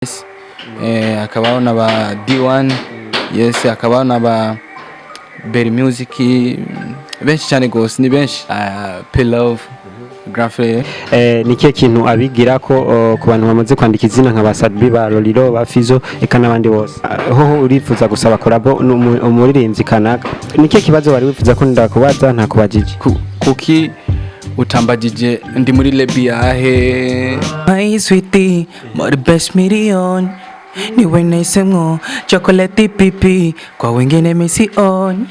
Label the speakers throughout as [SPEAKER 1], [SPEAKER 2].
[SPEAKER 1] Hakabaho na ba D1, yes, hakabaho na ba Berry Music, benshi cyane gose, ni benshi. P Love, Grand Frère.
[SPEAKER 2] Ni kihe kintu abigira ko ku bantu bamaze kwandika izina nka ba Sadbi, ba Lolilo, ba Fizo, eka n'abandi bose? Hoho urifuza gusaba collabo umuririmbyi kanaka? Ni kihe kibazo wari wifuza ko ndakubaza ntakubajije?
[SPEAKER 1] Kuki utambagije ndi muri label yahe?
[SPEAKER 3] My sweetie, more best million. Niwe nahisemwo chocolate pipi, kwa wengine misi on.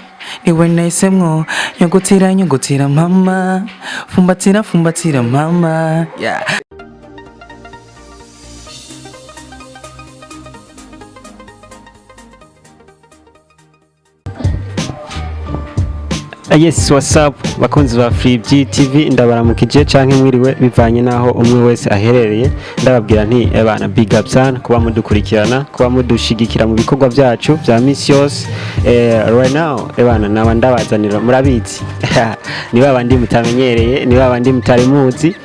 [SPEAKER 3] Niwe nahisemwo, nyugutira nyugutira mama, fumbatira fumbatira mama, yeah.
[SPEAKER 2] Yes, what's up bakunzi ba Free G TV, ndabaramukije canke mwiriwe bivanye naho umwe wese aherereye. Ndababwira nti ebana, big up sana kuba mudukurikirana, kuba mudushigikira mu bikorwa byacu bya misi yose. Right now ebana naba ndabazanira, murabizi, ni babandi mutamenyereye, ni babandi mutari muzi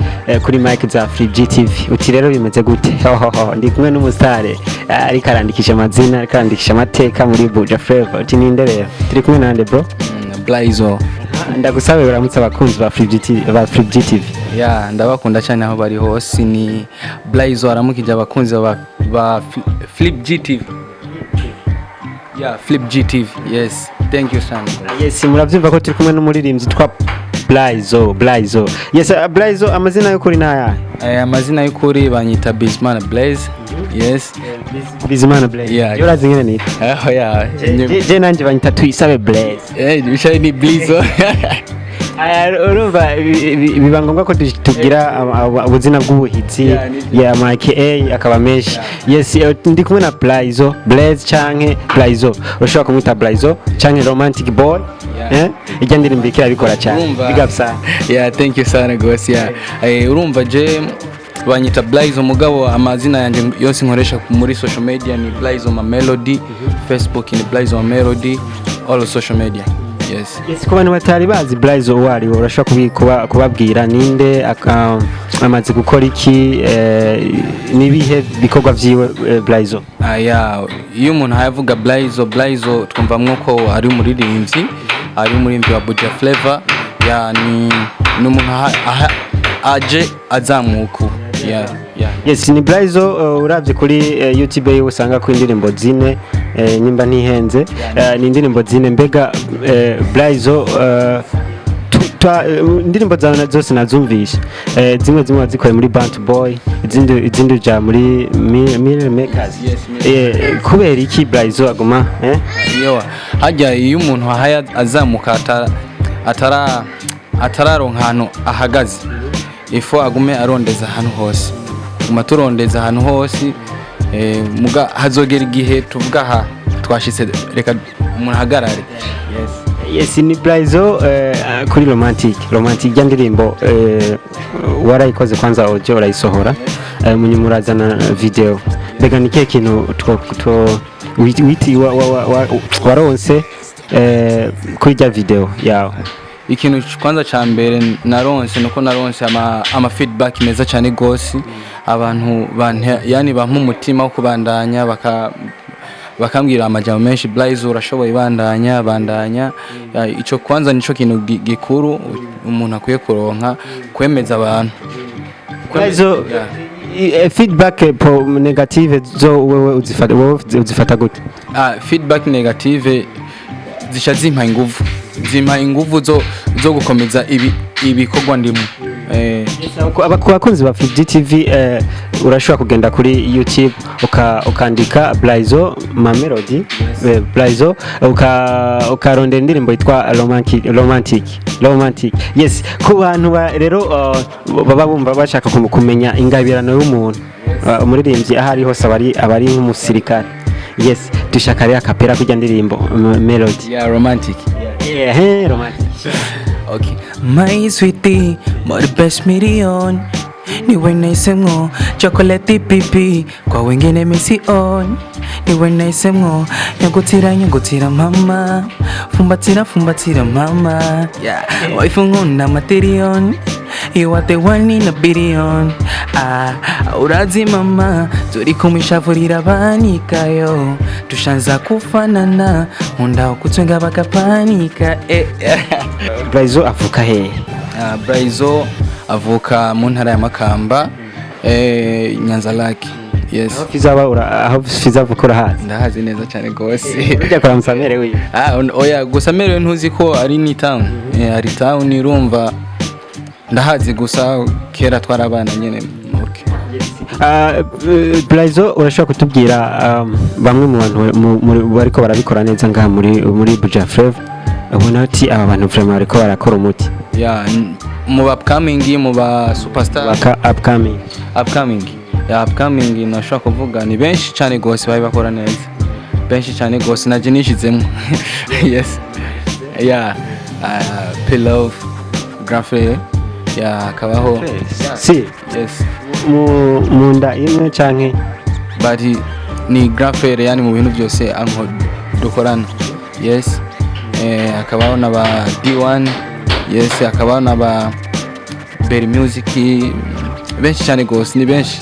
[SPEAKER 2] kuri mic za Free G TV. Uti rero bimeze gute? Hohoho, ndi kumwe n'umusitare ariko arandikisha amazina, ariko arandikisha amateka muri Buja Flavor. Uti ninde rero? Turi kumwe nande, bro?
[SPEAKER 1] Blaizo.
[SPEAKER 2] Ndagusabe uramutse abakunzi ba Free GT, ba Free GTV.
[SPEAKER 1] Ya, ndabakunda cyane aho bari hose. Ni Blaizo aramukije abakunzi ba Flip GTV. Yeah, Flip GTV, yes, thank you sana.
[SPEAKER 2] Yes, murabyumva ko turi kumwe n'umuririmbyi twa Blaizo. Blaizo, yes. Blaizo, amazina y'ukuri ni ayahe?
[SPEAKER 1] Amazina y'ukuri banyita Bizimana Blaze, yes.
[SPEAKER 2] Bizimana Blaze?
[SPEAKER 1] Yeah.
[SPEAKER 2] Yo urazi ngene nitwa?
[SPEAKER 1] Aho ya.
[SPEAKER 2] Je nanje banyita Tuyisabe Blaze.
[SPEAKER 1] Bishaye ni Blizo.
[SPEAKER 2] Aya, urumva biba ngombwa ko tugira ubuzina bw'ubuhizi.
[SPEAKER 1] Yeah, nibyo.
[SPEAKER 2] Ya ma AKA akaba menshi. Yes, ndi kumwe na Blaizo Blaze canke Blaizo, ushobora kumwita Blaizo canke Romantic Boy. Ijya ndirimbo ikira bikora cyane.
[SPEAKER 1] Urumva.
[SPEAKER 2] Big up sana.
[SPEAKER 1] Yeah, thank you sana gose. Yeah, urumva je banyita Blaizo, mugabo amazina yanjye yose nkoresha muri social media ni Blaizo Ma Melody. Facebook ni Blaizo Ma Melody, all social media, yes.
[SPEAKER 2] Yes, ku bantu batari bazi Blaizo uwo ari we, urashobora kubabwira ninde, amaze gukora iki, n'ibihe bikorwa vyiwe, Blaizo?
[SPEAKER 1] Aya, iyo umuntu avuga Blaizo, Blaizo twumvamwo ko ari umuririmbyi, ari umuririmbyi wa Buja Flavor. Ya, ni umuntu aje azamuka ubu. Yeah.
[SPEAKER 2] Yes, ni Blaizo. Uravye kuri YouTube yiwe usanga ko indirimbo zine, nyimba ntihenze, ni indirimbo zine. Mbega Blaizo, indirimbo zawe zose nazumvishe, zimwe zimwe wazikoye muri Bantu Boy, izindi uja muri Mirror Makers.
[SPEAKER 1] Yes, Mirror.
[SPEAKER 2] Kubera iki Blaizo aguma?
[SPEAKER 1] Yewe, hajya iyo umuntu ahaya azamuka atararonka ahantu ahagaze, ifo agume arondeza ahantu hose, guma turondeza ahantu hose, muga hazogera igihe tuvuga aha twashitse, reka umuntu ahagarare, yes.
[SPEAKER 2] Yes, ni Blaizo. Kuri Romantic, Romantic ijya ndirimbo, warayikoze kwanza audio urayisohora, munyuma urazana video. Mbega ni kihe kintu two witi waronse kuri ijya video yawe?
[SPEAKER 1] Ikintu kwanza ca mbere naronse nuko naronse ama feedback meza cyane gose. Abantu yani bampa umutima wo kubandanya, bakambwira amajambo menshi: "Blaze, urashoboye, bandanya, bandanya." Ya, ico kwanza nico kintu gikuru umuntu akwiye kuronka, kwemeza abantu.
[SPEAKER 2] Blaizo,
[SPEAKER 1] Yeah.
[SPEAKER 2] Feedback negative zo wewe uzifata gute?
[SPEAKER 1] Feedback negative zisha zimpa inguvu, zimpa inguvu zo gukomeza ibikorwa ndimo.
[SPEAKER 2] Ku bakunzi ba Free TV, urashobora kugenda kuri YouTube ukandika Blaizo Ma Melody, Blaizo, ukarondera indirimbo yitwa Romantic, Romantic, Romantic. Yes, ku bantu rero baba bumva bashaka kumenya ingabirano y'umuntu, umuririmbyi aho ari hose aba ari nk'umusirikare. Yes, dushaka rero a cappella kujya ndirimbo Melody.
[SPEAKER 1] Yeah, Romantic.
[SPEAKER 2] Yeah, hey, Romantic.
[SPEAKER 1] Okay.
[SPEAKER 3] My sweetie, more best million. Niwe nahisemwo, chocolate pipi, kwa wengine mi sioni. Niwe nahisemwo, nyugutira nyugutira mama, fumbatira fumbatira mama, yeah. Wife nkunda materion, you are the one in a billion. Ah, urazi mama, turi kumwishavurira banikayo, tushanza kufanana, nkunda ukutwenga bakapanika, eh.
[SPEAKER 2] Braizo avuka hehe?
[SPEAKER 1] Ah, Braizo avuka mu ntara ya Makamba, Nyanza Lake. Yes.
[SPEAKER 2] Aho Fizo aba aho Fizo avuka urahazi?
[SPEAKER 1] Ndahazi neza cyane gose.
[SPEAKER 2] Ujya kuramutsa mere wiwe?
[SPEAKER 1] Ah, oya, gusa merewe ntuzi ko ari ni town. Ari town, irumva ndahazi gusa kera twarabana nyene. Okay.
[SPEAKER 2] Ah, Braizo, urashobora kutubwira bamwe mu bantu bariko barabikora neza ngaha muri Buja Flavor, ubona ati aba bantu vraiment bariko barakora umuti?
[SPEAKER 1] Yeah, mu ba upcoming, mu ba superstar?
[SPEAKER 2] Baka upcoming.
[SPEAKER 1] Upcoming, ya, upcoming nashobora kuvuga ni benshi cyane gose bari bakora neza, benshi cyane gose, naje nishizemo. Yes, yeah, P-Love, Grand Frère, yeah, hakabaho.
[SPEAKER 2] Si?
[SPEAKER 1] Yes.
[SPEAKER 2] Mu nda imwe canke?
[SPEAKER 1] But ni Grand Frère, yani mu bintu byose anko dukorana. Yes, hakabaho na ba D1. Yes, hakabaho na ba Berry Music, benshi cyane gose, ni benshi,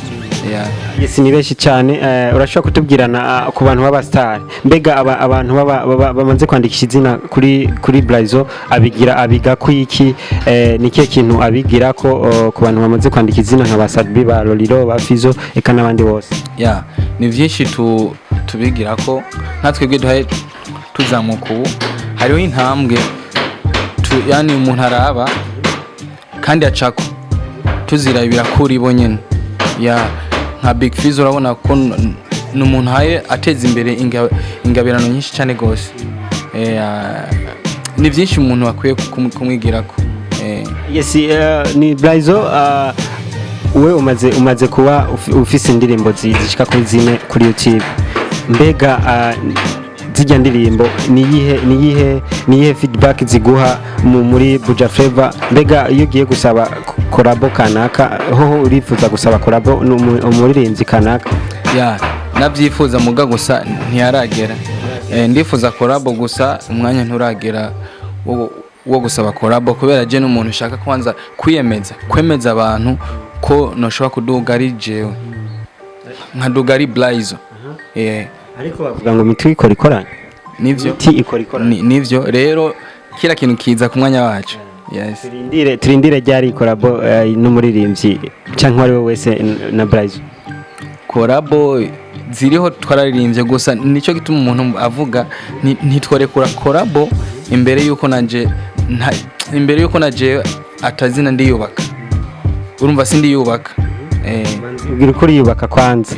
[SPEAKER 1] yeah.
[SPEAKER 2] Yes, ni benshi cyane. Urashobora kutubwirana ku bantu b'aba star, mbega abantu bamaze kwandikisha izina kuri Braizo, abigira abiga kwiki? Ni kihe kintu abigira ko ku bantu bamaze kwandika izina nka ba Sadbi, ba Lolilo, ba Fizo, eka n'abandi bose?
[SPEAKER 1] Ya, ni byinshi tubigira ko nka twebwe duhaye tuzamuka ubu, hariho intambwe yani umuntu araba kandi acako tuzirabira kuri bo nyene. Ya, nka Big Fizzo, urabona ko ni umuntu ahaye ateza imbere ingabirano nyinshi cyane gose. Ni byinshi umuntu akwiye kumwigirako.
[SPEAKER 2] Yes, ni Braizo, we umaze kuba ufise indirimbo zishika kuri zine kuri YouTube. Mbega zijya ndirimbo niyihe feedback ziguha muri Buja Flavor? Mbega iyo ugiye gusaba collabo kanaka, hoho urifuza gusaba collabo umuririmbyi kanaka?
[SPEAKER 1] Ya, nabyifuza muga gusa ntiyaragera. Ndifuza collabo gusa umwanya nturagera wo gusaba collabo, kubera je n'umuntu ushaka kwanza kwiyemeza, kwemeza abantu ko noshobora kuduga ari jewe, nkaduga ari Braizo.
[SPEAKER 2] Ariko bavuga ngo imitwe ikora ikoranye.
[SPEAKER 1] Nivyo.
[SPEAKER 2] Imiti ikora ikoranye.
[SPEAKER 1] Nivyo rero, kila kintu kiza ku mwanya wacu. Yes.
[SPEAKER 2] Turindire ryari collabo n'umuririmbyi canke uwo ari we wese na Braizo?
[SPEAKER 1] Collabo ziriho, twararirimbye, gusa nicyo gituma umuntu avuga ntitworekura collabo imbere yuko naje atazina ndiyubaka, urumva sindiyubaka.
[SPEAKER 2] Ubwira uko uriyubaka kwanza.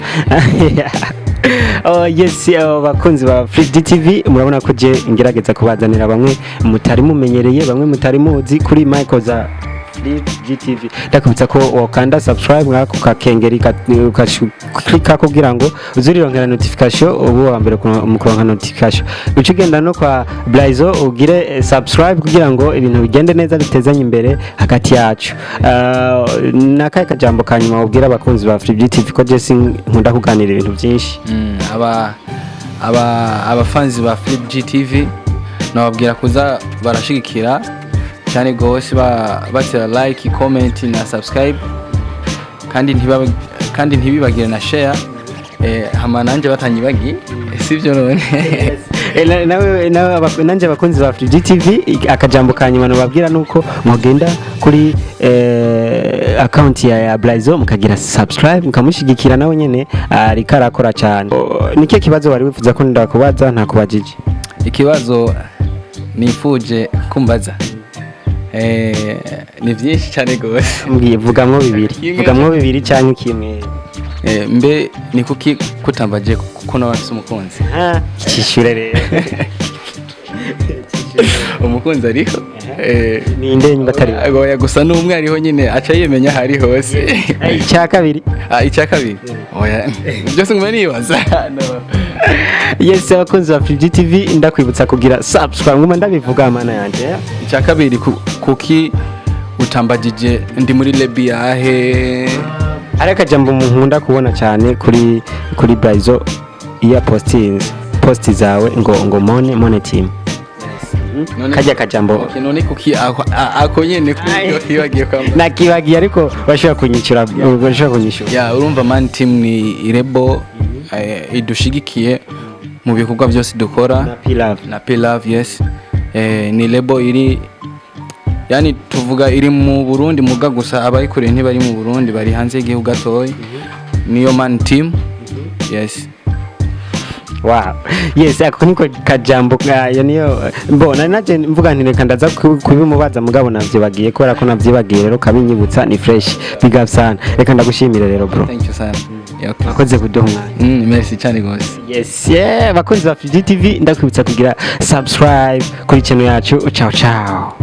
[SPEAKER 2] Oh, yes, oh, bakunzi ba Free TV, murabona ko je ngerageza kubazanira bamwe mutari mumenyereye, bamwe mutari muzi kuri Michael za Free GTV. Ndakubitsa ko wakanda subscribe ngako kakengeri, ukaklika kugira ngo uzurironkera notification, ubu wa mbere mu kuronka notification. Uca ugenda no kwa Blaizo ugire subscribe kugira ngo ibintu bigende neza, dutezanye imbere hagati yacu. Nakahe kajambo ka nyuma ubwira abakunzi ba Free TV, ko je nkunda kuganira ibintu byinshi?
[SPEAKER 1] Aba abafanzi ba Flip GTV nababwira kuza barashigikira cyane gose, batera like, comment na subscribe, kandi ntibibagire na share, hama nanje batanyibagiye, sivyo none?
[SPEAKER 2] Nawe nanje abakunzi ba Free TV, akajambo ka nyuma nobabwira nuko mugenda kuri account ya Blaizo mukagira subscribe, mukamushigikira, nawe nyene ariko arakora cyane. Nikihe kibazo wari wifuza ko ndakubaza ntakubajije?
[SPEAKER 1] Ikibazo nifuje kumbaza, ni byinshi cyane gose.
[SPEAKER 2] Mbwiye, vugamwo bibiri.
[SPEAKER 1] Kimwe.
[SPEAKER 2] Vugamwo bibiri cyangwa kimwe.
[SPEAKER 1] Mbe ni kuki kutambaje kuko nawe afise umukunzi?
[SPEAKER 2] Ah, kishure rero.
[SPEAKER 1] Umukunzi ariho.
[SPEAKER 2] Ninde nyumba atari we?
[SPEAKER 1] Oya, gusa n'umwe ariho nyine, aca yimenya aho ari hose.
[SPEAKER 2] Icya kabiri?
[SPEAKER 1] Ah, icya kabiri, oya, byose nguma nibaza, no.
[SPEAKER 2] Yes, abakunzi ba Free TV, ndakwibutsa kugira subscribe, nguma ndabivuga, mana yanje.
[SPEAKER 1] Icya kabiri, kuki Utambagije ndi muri label yahe?
[SPEAKER 2] Hari akajambo nkunda kubona cyane kuri Bryzo iyo postinze post zawe, ngo money money team. Kajya kajambo.
[SPEAKER 1] Okay, none kuki ako nyene kibagiye kwamba?
[SPEAKER 2] Nakibagiye, ariko bashobora kunyishyura, bashobora kunyishyura.
[SPEAKER 1] Ya, urumva Man Team ni label idushigikiye mu bikorwa byose dukora.
[SPEAKER 2] Na P-Love.
[SPEAKER 1] Na P-Love, yes. Ni label iri, yani tuvuga iri mu Burundi, muga gusa abayikoreye ntibari mu Burundi, bari hanze y'igihugu gatoyi. Niyo Man Team, yes.
[SPEAKER 2] Wow, yes, ako niko kajambo kayo niyo mbona naje mvuga nti reka ndaza kubimubaza, mugabo navyibagiye. Kubera ko navyibagiye rero kabinyibutsa, ni fresh. Big up sana, reka ndagushimire rero, bro.
[SPEAKER 1] Thank you sana. Yeah, okay.
[SPEAKER 2] Wakoze kuduha umwanya.
[SPEAKER 1] Merci cyane gose.
[SPEAKER 2] Yes, yeah, bakunzi ba Free TV, ndakwibutsa kugira subscribe kuri channel yacu. Ciao ciao.